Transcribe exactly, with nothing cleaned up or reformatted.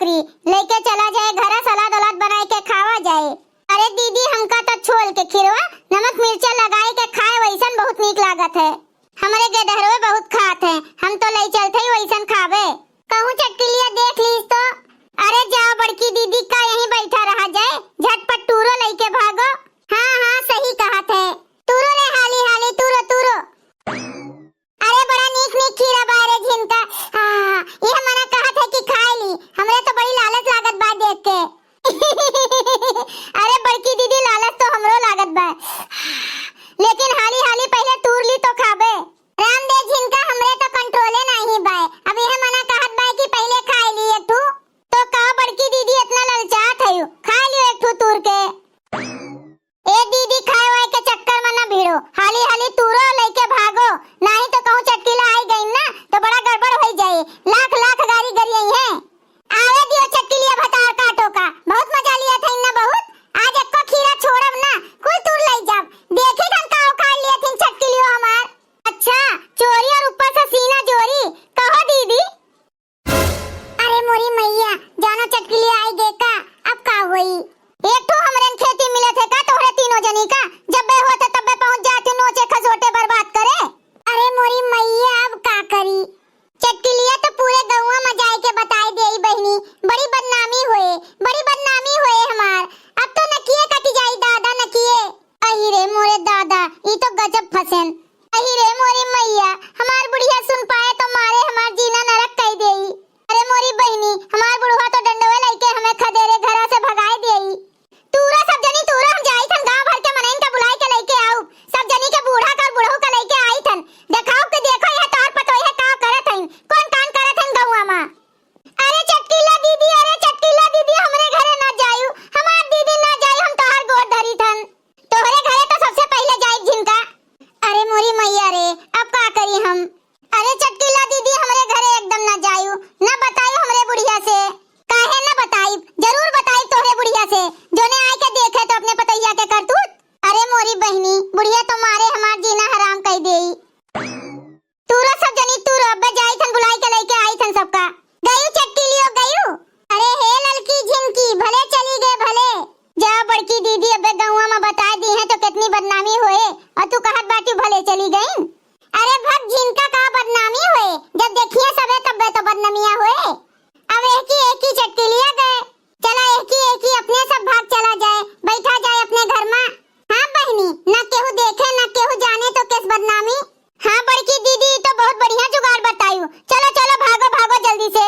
लइके चला जाए घरा, सलाद उलाद बनाए के खावा जाए। अरे दीदी, हमका त छोल के खीरवा नमक मिर्चा लगाए के खाए वइसन बहुत नीक लागत है। हमरे गेदहरवे बहुत खात है, हम तो लइ चलत हई वइसन खाबे। कहूँ चटकिलिया देख लीस तो। अरे जाओ बड़की दीदी का यहीं बैठा रहा जाए, झटपट टूरो लइके भागो। हाँ हाँ, सही कहत है, टूरो रे हाली हाली, टूरो टूरो। अरे बड़ा नीक नीक खीरा बा रे झिनका। हाँ, यह मना कहत है कि खाए ली, हमरे तो बड़ी लालच लागत बा देख के। अरे बड़की दीदी, लालच तो हमरो लागत बा, लेकिन हाली हाली पहिले तूर ली तो खाबे। राम दे झिनका, हमरे तो कंट्रोले नाही बा। अब यह मना कहत बा कि पहिले खाए ली एक ठू। तो का बड़की दीदी इतना ललचात हयू, खा लियो एक ठू तूर के। ए दीदी, खाए वाए के चक्कर में ना भिड़ो, हाली हाली तूरो लइके भागो, नाही तो कहूँ चटकीला आई गई ना तो बड़ा गड़बड़ होई जाई, लाख लाख गारी गरियई है। आवे दियो चटकीलिया भतार काटो का, बहुत मजा लिया था इन्ना बहुत, आज एको खीरा छोड़ब ना, कुल तूर लई जाब, देखी थन का उखाड़ लिया थिन चटकीलियो हमार। अच्छा, चोरी और ऊपर से सीना जोरी, कहो दीदी। अरे मोरी मैया, जानो चटकिलिया आई गे का, अब का होई? एक ठो हमरेन खेती मिलत है का तोहरे तीनों जनी का? जब बे होत है तब बे पहुँच जात है नोचे खसोटे बर्बाद करे। अरे मोरी मैया, अब का करी? चटकिलिया तो पूरे गौवा में जाए के बताए देई बहिनी, बड़ी बदनामी होए, बड़ी बदनामी होए हमार। अब तो नकिए कट जाई दादा, नकिए। अही रे मोरे दादा, ई तो गजब फसेन। अही रे मोरे मैया, हमार बुढ़िया सुन पाए तो मारे हमार जीना नरक कई देई। अरे मोरी बहिनी, हमार बुढ़वा तो डंडवे लइके हमें खदेरे घरा से भगाए देई। तूरा सब जनी तूरा, हम जाई थन गांव भर के मनइन का बुलाए के लइके आऊ, सब जनी के बूढ़ा का और बुढ़ऊ का लइके आई थन। देखाओ के देखो यह तोहर पतोई है का करत हइन, कौन कान करत हइन गौवा मा। अरे चटकीला दीदी, अरे चटकीला दीदी, हमरे घरे ना जायू, हमार दीदी ना जायू, हम तोहार गोड़ धरी थन। तोहरे घरे तो सबसे पहिले जाइब झिनका। अरे मोरी मैया रे, अब का करी हम? अरे चटकीला दीदी, हमरे घरे एकदम ना जायू, ना बतायू हमरे बुढ़िया से। काहे ना बताइब, जरूर बताइब तोहरे बुढ़िया से, जोने आए के देखे तो अपने पतैया के करतूत। अरे मोरी बहिनी, बुढ़िया तो मारे हमार जीना हराम कई देई। तूरा सब जनी तूरा, अब्बे जाई थन बुलाई के लइके आई थन सबका। गयू चटकीलियो गयू? अरे हे ललकी झिनकी, भले चली गए भले। जा बड़की दीदी, अब्बे गौवा में बताए दी है तो कितनी बदनामी होए, और तू कहत बाटी भले चली गईन। अरे भग झिनका का बदनामी होए, जब देखिए सबे तब्बे तो बदनमिया होए। अब एहकी एहकी चटकीलिया गए, चला एहकी एहकी अपने सब भाग चला जाए, बैठा जाए अपने घर में। हाँ बहिनी, ना केहू देखे ना केहू जाने तो केस बदनामी। हाँ बड़की दीदी, ई तो बहुत बढ़िया जुगाड़ बतायू। चलो चलो, भागो भागो जल्दी से।